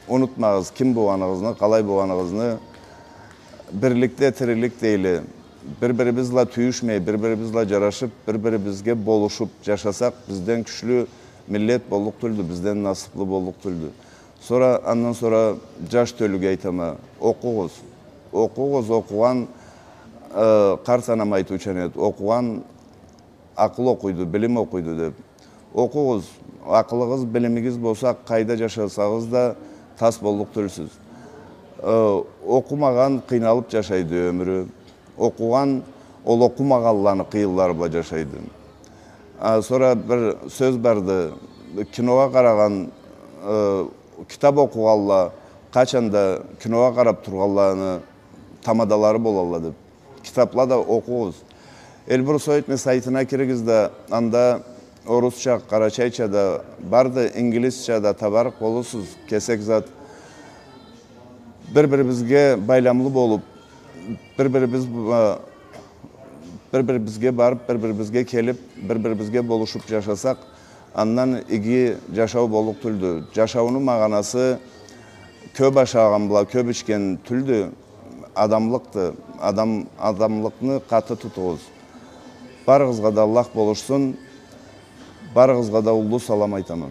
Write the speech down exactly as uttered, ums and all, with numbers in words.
Унутмагъыз ким болгъаныгъызны, къалай болгъаныгъызны. Бирликде тирилик дейле. Бир-бирибиз бла тюйюшмей, бир-бирибиз бла джарашып, бир-бирибизге болушуп джашасакъ, бизден кючлю миллет боллукъ тюлдю, бизден насыплы боллукъ тюлдю. Сора, андан сора джаш тёлюге айтама: окъугъуз. Окъугъуз, окъугъан, э, къарт анам айтыучан эди, окъугъан акъыл окъуйду, билим окъуйду деп. Окъугъуз, акъылыгъыз, билимигиз болса, къайда джашасагъыз да тас боллукъ тюлсюз. Э, окъумагъан къыйналып джашайды ёмюрю. Окъугъан ол окъумагъанланы къыйынлары бла джашайды. А, сора бир сёз барды, киногъа къарагъан, э, китап окъугъанла къачан да киногъа къарап тургъанланы тамадалары болалла деп. Китапла да окъугъуз. Эльбрусоидни сайтына киригиз да, анда орусча, къарачайча да барды, ингилизча да табарыкъ болурсуз кесек зат. Бир-бирибизге байламлы болуп, бир-бирибиз, а, бир-бирибизге барып, бир-бирибизге келип, бир-бирибизге болушуп джашасакъ, андан иги джашау боллукъ тюлдю. Джашауну магъанасы кёп ашагъан бла кёп ичген тюлдю, адамлыкъды. Адам, адамлыкъны къаты тутугъуз. Барыгъызгъа да Аллах болушсун, барыгъызгъа да уллу салам айтама.